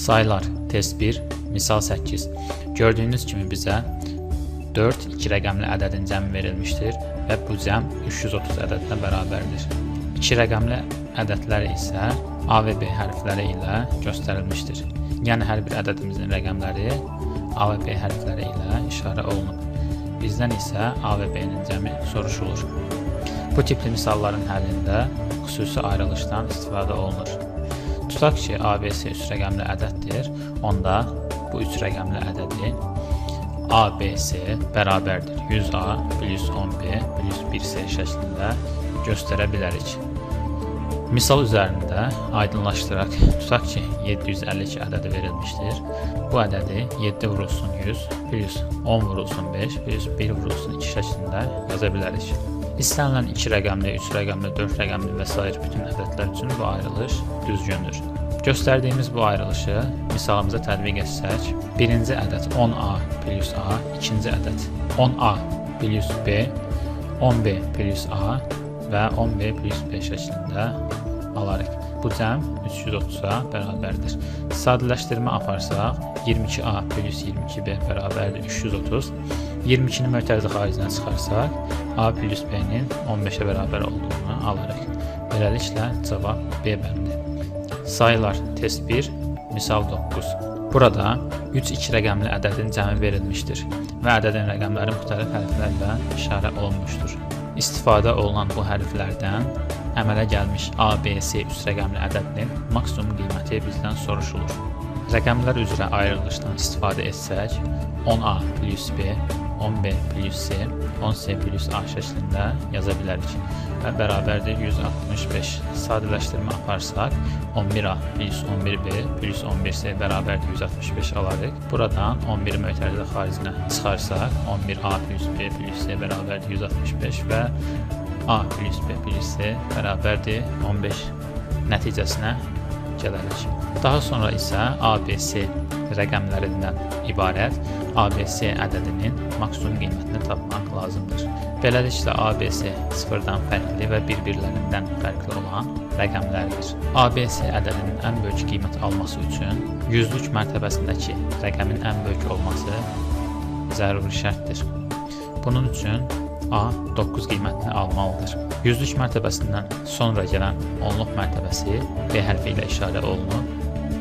Saylar, test 1, misal 8. Gördüyünüz kimi bizə 4 iki rəqəmli ədədin cəmi verilmişdir və bu cəm 330 ədədinə bərabərdir. İki rəqəmli ədədlər isə A və B hərfləri ilə göstərilmişdir. Yəni hər bir ədədimizin rəqəmləri A və B hərfləri ilə işarə olunub. Bizdən isə A və B-nin cəmi soruşulur. Bu tipli misalların həllində xüsusi ayrılışdan istifadə olunur. Tutaq ki, ABC 3 rəqəmli ədəddir, onda bu 3 rəqəmli ədədi ABC bərabərdir 100A plus 10B plus 1C şəklində göstərə bilərik. Misal üzərində aydınlaşdıraq. Tutaq ki, 752 ədədi verilmişdir. Bu ədədi 7 vurulsun 100 plus 10 vurulsun 5 plus 1 vurulsun 2 şəklində yaza bilərik. İstənilən 2 rəqəmli, 3 rəqəmli, 4 rəqəmli və sair bütün ədədlər üçün bu ayrılış düzgündür. Göstərdiyimiz bu ayrılışı misalımıza tətbiq etsək, birinci ədəd 10A plus A, ikinci ədəd 10A plus B, 10B plus A və 10B plus B şəklində alarıq. Bu cəm 330-a bərabərdir. Sadələşdirmə aparsaq, 22A plus 22B bərabərdir 330. 22-ni mötərizə xaricinə çıxarsaq, A plus B-nin 15-ə bərabər olduğunu alarıq. Beləliklə, cavab B bəndi. Saylar, test 1, misal 9. Burada 3 iki rəqəmli ədədin cəmi verilmişdir və ədədin rəqəmləri müxtəlif hərflərlə işarə olunmuşdur. İstifadə olunan bu hərflərdən əmələ gəlmiş A, B, C 3 rəqəmli ədədinin maksimum qiyməti bizdən soruşulur. Rəqəmlər üzrə ayrılışdan istifadə etsək, 10A plus B, 10B plus C, 10C plus A şəklində yaza bilərik və bərabərdir 165. Sadələşdirmə aparsaq, 11A plus 11B plus 11C bərabərdir 165 alarıq. Buradan 11-i mötərizə xaricinə çıxarsaq, 11A plus B plus C bərabərdir 165 və A plus B plus C bərabərdir 15 nəticəsinə gələrik. Daha sonra isə A, B, C rəqəmlərindən ibarət ABC ədədinin maksimum qiymətini tapmaq lazımdır. Beləliklə, ABC sıfırdan fərqli və bir-birlərindən fərqli olan rəqəmlərdir. ABC ədədinin ən böyük qiymət alması üçün yüzlük mərtəbəsindəki rəqəmin ən böyük olması zəruri şərtdir. Bunun üçün A 9 qiymətini almalıdır. Yüzlük mərtəbəsindən sonra gələn onluq mərtəbəsi B hərfi ilə işarə olunur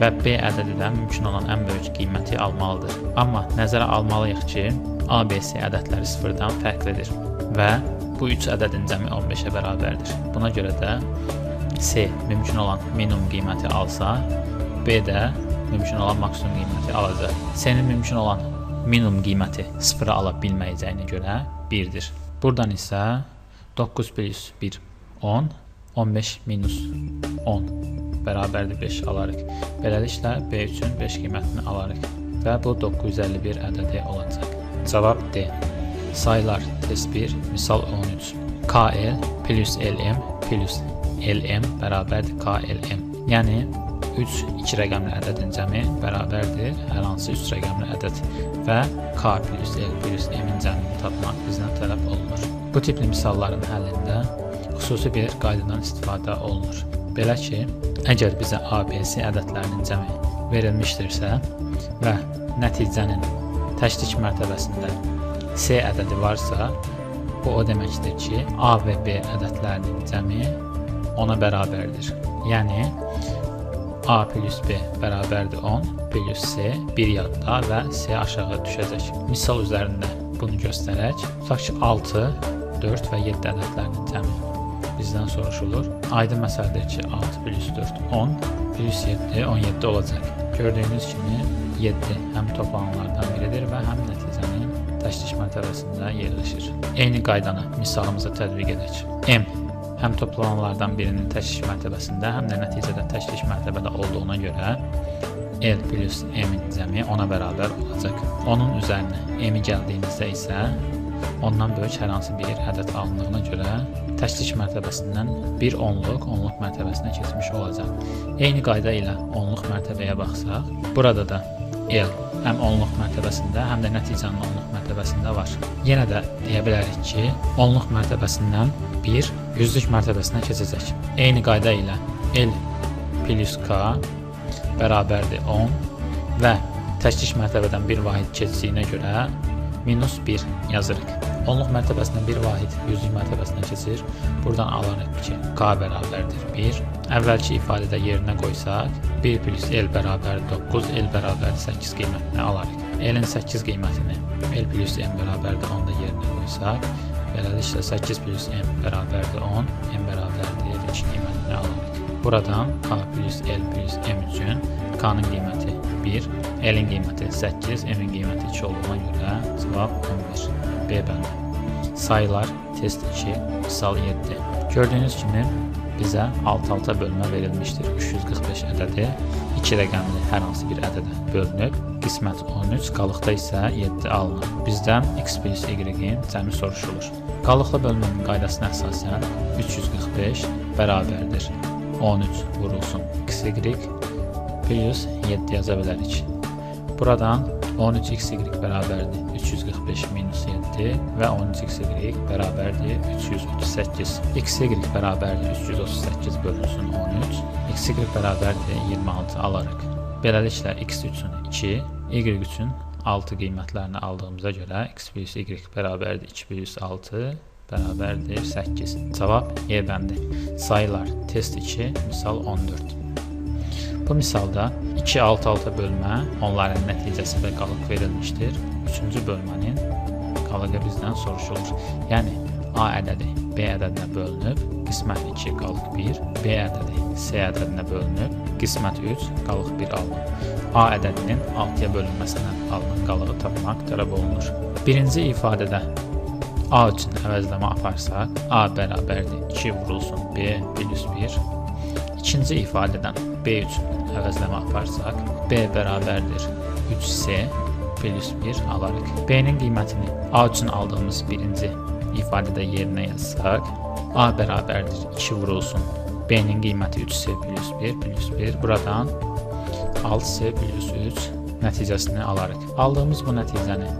və B ədədi də mümkün olan ən böyük qiyməti almalıdır. Amma nəzərə almalıyıq ki, A, B, C ədədləri sıfırdan fərqlidir və bu 3 ədədin cəmi 15-ə bərabərdir. Buna görə də C mümkün olan minimum qiyməti alsa, B də mümkün olan maksimum qiyməti alacaq. C-nin mümkün olan minimum qiyməti sıfıra ala bilməyəcəyinə görə 1-dir. Buradan isə 9 plus 1, 10, 15 minus 10 bərabərdir 5 alarıq. Beləliklə, B üçün 5 qiymətini alarıq və bu 951 ədədi olacaq. Cavab D. Saylar, test 1, misal 13. KL plus LM plus LM bərabərdir KLM. Yəni, 3 iki rəqəmli ədədin cəmi bərabərdir hər hansı 3 rəqəmli ədəd və K plus L plus M-in cəmini tapmaq bizdən tələb olunur. Bu tipli misalların həllində xüsusi bir qaydadan istifadə olunur. Belə ki, əgər bizə A, B, C ədədlərinin cəmi verilmişdirsə və nəticənin təklik mərtəbəsində C ədədi varsa, bu o deməkdir ki, A və B ədədlərinin cəmi ona bərabərdir. Yəni, A plus B bərabərdir 10 plus C 1 yadda və C aşağı düşəcək. Misal üzərində bunu göstərək. Tutaq ki, 6, 4 və 7 ədədlərinin cəmi bizdən soruşulur. Aydın məsələdir ki, 6 plus 4, 10 plus 7, 17 olacaq. Gördüyünüz kimi 7 həm toplananlardan biridir və həm nəticənin təklik mərtəbəsində yerləşir. Eyni qaydanı misalımıza tətbiq edək. M həm toplananlardan birinin təklik mərtəbəsində, həm də nəticədə təklik mərtəbədə olduğuna görə L plus M-in cəmi ona bərabər olacaq. Onun üzərinə M-i gəldiyimizdə isə ondan böyük hər hansı bir ədəd alındığına görə təklik mərtəbəsindən bir onluq, onluq mərtəbəsinə keçmiş olacaq. Eyni qayda ilə onluq mərtəbəyə baxsaq, burada da L həm onluq mərtəbəsində, həm də nəticənin onluq mərtəbəsində var. Yenə də deyə bilərik ki, onluq mərtəbəsindən 1 yüzlük mərtəbəsinə keçəcək. Eyni qayda ilə L plus K bərabərdir 10 Və təklik mərtəbədən bir vahid keçdiyinə görə minus 1 yazırıq. Onluq mərtəbəsindən bir vahid yüzlük mərtəbəsinə keçir. Buradan alırıq ki, K bərabərdir 1. Əvvəlki ifadədə yerinə qoysaq, 1 plus L bərabər 9, L bərabər 8 qiymətini alarıq. L-in 8 qiymətini L plus M bərabərdir 10 da yerinə qoysaq, beləliklə 8 plus M bərabərdir 10, M bərabərdir 2 qiymətini alarıq. Buradan K plus L plus M üçün K-nın qiyməti 1, L-in qiyməti 8, M-in qiyməti 2 olduğuna görə cavab 11. B bəndi. Sayılar test 2, misal 7. Gördüyünüz kimi bizə 6-6 bölmə verilmişdir. 345 ədədi 2 rəqəmli hər hansı bir ədədə bölünüb. Qismət 13, qalıqda isə 7 alınır. Bizdən x plus y-in cəmi soruşulur. Qalıqla bölmənin qaydasına əsasən 345 bərabərdir 13 vurulsun xy plus 7 yaza bilərik. Buradan 13xy bərabərdir 345 minus 7 və 13xy bərabərdir 338. Xy bərabərdir 338 bölünsün 13, xy bərabərdir 26 alarıq. Beləliklə x üçün 2, y üçün 6 qiymətlərini aldığımıza görə x plus y bərabərdir 2 plus 6 bərabərdir 8. Cavab E bəndi. Sayılar test 2, misal 14. Bu misalda 2 6-6 bölmə, onların nəticəsi və qalıq verilmişdir. Üçüncü bölmənin qalığı bizdən soruşulur. Yəni A ədədi B ədədinə bölünüb, qismət 2 qalıq 1, B ədədi C ədədinə bölünüb, qismət 3 qalıq 1 alınıb. A ədədinin 6-ya bölünməsindən alınan qalığı tapmaq tələb olunur. Birinci ifadədə A üçün əvəzləmə aparsaq, A bərabərdir 2 vurulsun B plus 1. İkinci ifadədən B üçün əvəzləmə aparsaq, B bərabərdir 3C plus 1 alarıq. B-nin qiymətini A üçün aldığımız birinci ifadədə yerinə yazsaq, A bərabərdir 2 vurulsun B-nin qiyməti 3C plus 1 plus 1. Buradan 6C plus 3 nəticəsini alarıq. Aldığımız bu nəticəni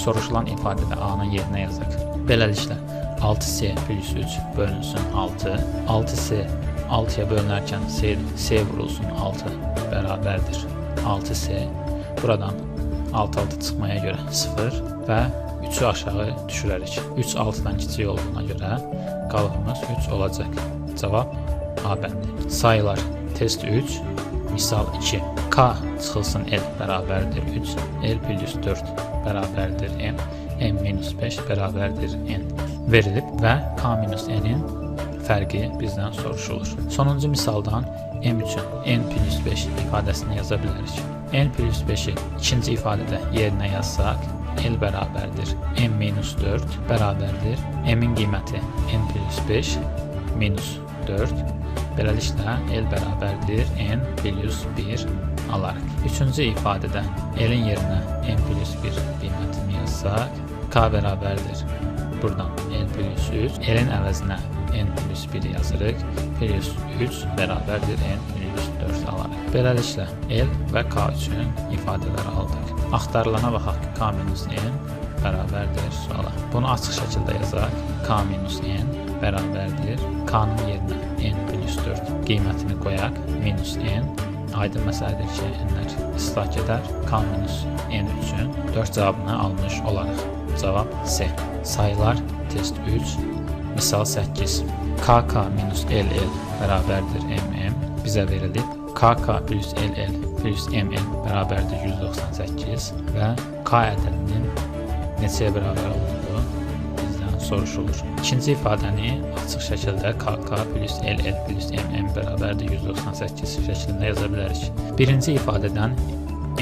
soruşulan ifadədə A-nın yerinə yazaq. Beləliklə 6C plus 3 bölünsün 6, 6C 6-ya bölünərkən C vurulsun 6 bərabərdir 6C. Buradan 6 6 çıxmaya görə 0 və 3-ü aşağı düşürərik. 3 6-dan kiçik olduğuna görə qalığımız 3 olacaq. Cavab A bəndi. Sayılar test 3, misal 2. K çıxılsın L bərabərdir 3, L plus 4 bərabərdir M, M minus 5 bərabərdir N verilib və K minus N-in fərqi bizdən soruşulur. Sonuncu misaldan M üçün N plus 5 ifadəsini yaza bilərik. N plus 5-i ikinci ifadədə yerinə yazsaq, L bərabərdir M minus 4 bərabərdir M-in qiyməti N plus 5 minus 4. Beləliklə L bərabərdir N plus 1 alarıq. Üçüncü ifadədə L-in yerinə N plus 1 qiymətini yazsaq, K bərabərdir buradan N plus 3, L-in əvəzinə N plus 1 yazırıq, plus 3 bərabərdir N plus 4 alarıq. Beləliklə L və K üçün ifadələr aldıq. Axtarılana baxaq ki, K minus N bərabərdir suala. Bunu açıq şəkildə yazaq. K minus N bərabərdir K-nın yerinə N plus 4 qiymətini qoyaq, minus N. Aydın məsələdir ki, N-lər islah edər. K minus N üçün 4 cavabını almış olarıq. Cavab C. Sayılar test 3, misal 8. KK minus LL bərabərdir MM bizə verilib. KK plus LL plus MN bərabərdir 198 və K ədədinin neçəyə bərabər olduğu bizdən soruşulur. İkinci ifadəni açıq şəkildə KK plus LL plus MM bərabərdir 198 şəklində yaza bilərik. Birinci ifadədən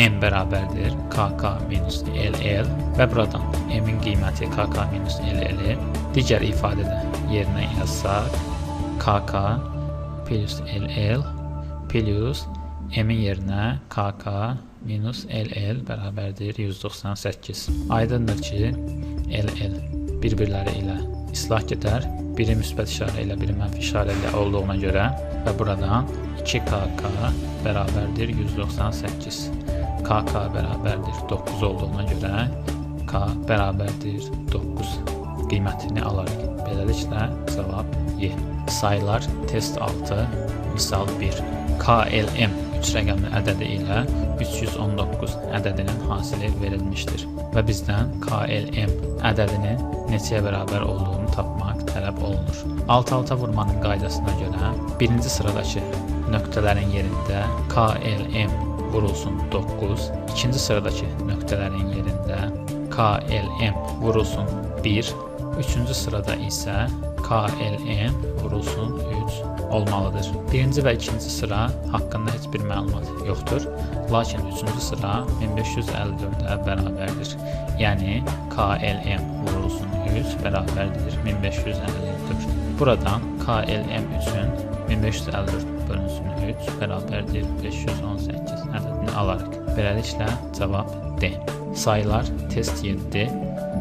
M bərabərdir KK minus LL və buradan M-in qiyməti KK minus LL-i digər ifadədə yerinə yazsaq, KK plus LL plus M-in yerinə KK minus LL bərabərdir 198. Aydındır ki, LL bir-birləri ilə islah gedər. Biri müsbət işarə ilə, biri mənfi işarə ilə olduğuna görə və buradan 2KK bərabərdir 198. KK bərabərdir 9 olduğuna görə K bərabərdir 9 qiymətini alarıq. Beləliklə cavab Y. Sayılar test 6, misal 1. KLM 3 rəqəmli ədədi ilə 319 ədədinin hasili verilmişdir və bizdən KLM ədədinin neçəyə bərabər olduğunu tapmaq tələb olunur. Alt-alta vurmanın qaydasına görə birinci sıradakı nöqtələrin yerində KLM vurulsun 9, ikinci sıradakı nöqtələrin yerində KLM vurulsun 1, üçüncü sırada isə KLM vurulsun 3 olmalıdır. Birinci və ikinci sıra haqqında heç bir məlumat yoxdur. Lakin üçüncü sıra 1554-ə bərabərdir. Yəni KLM vurulsun 3 bərabərdir 1554. Buradan KLM üçün 1554 bölünsün 3 bərabərdir 518 ədədini alarıq. Beləliklə cavab D. Sayılar test 7,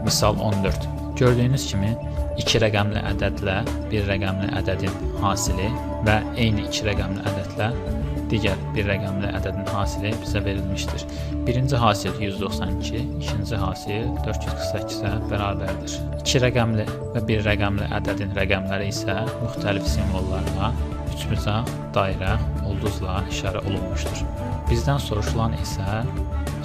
misal 14. Gördüyünüz kimi 2 rəqəmli ədədlə 1 rəqəmli ədədin hasili və eyni 2 rəqəmli ədədlə digər 1 rəqəmli ədədin hasili bizə verilmişdir. Birinci hasil 192, ikinci hasil 448-ə bərabərdir. 2 rəqəmli və 1 rəqəmli ədədin rəqəmləri isə müxtəlif simvollarla üçbucaq, dairə, ulduzla işarə olunmuşdur. Bizdən soruşulan isə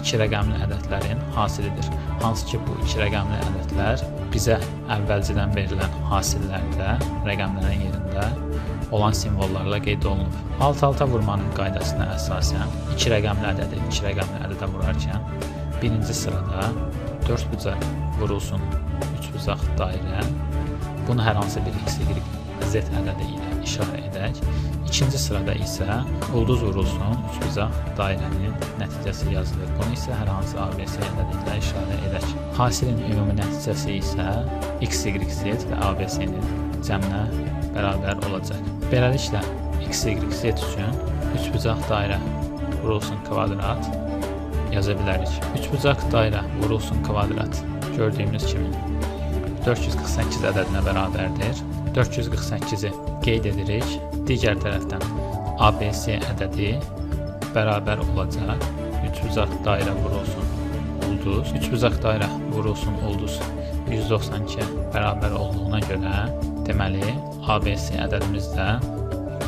2 rəqəmli ədədlərin hasilidir. Hansı ki, bu 2 rəqəmli ədədlər bizə əvvəlcədən verilən hasillərdə, rəqəmlərin yerində olan simvollarla qeyd olunub. Alt-alta vurmanın qaydasına əsasən 2 rəqəmli ədədi 2 rəqəmli ədədə vurarkən birinci sırada 4 bucaq vurulsun 3 bucaq dairə, bunu hər hansı bir x, y, z ədədi ilə işarə edək. İkinci sırada isə ulduz vurulsun 3 bucaq dairənin nəticəsi yazılır. Bunu isə hər hansı ABC ədədi ilə işarə edək. Hasilin ümumi nəticəsi isə x, y, z və ABC-nin cəminə bərabər olacaq. Beləliklə x, y, z üçün 3 bucaq dairə vurulsun kvadrat yaza bilərik. 3 bucaq dairə vurulsun kvadrat gördüyümüz kimi 448 ədədinə bərabərdir. 448-i qeyd edirik. Digər tərəfdən ABC ədədi bərabər olacaq. 3 bucaq dairə vurulsun ulduz. 3 bucaq dairə vurulsun ulduz 192 bərabər olduğuna görə deməli ABC ədədimiz də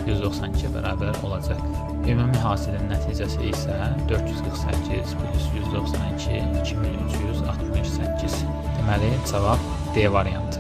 192 bərabər olacaq. Ümumi hasilin nəticəsi isə 448 plus 192 2368. Deməli cavab D variantı.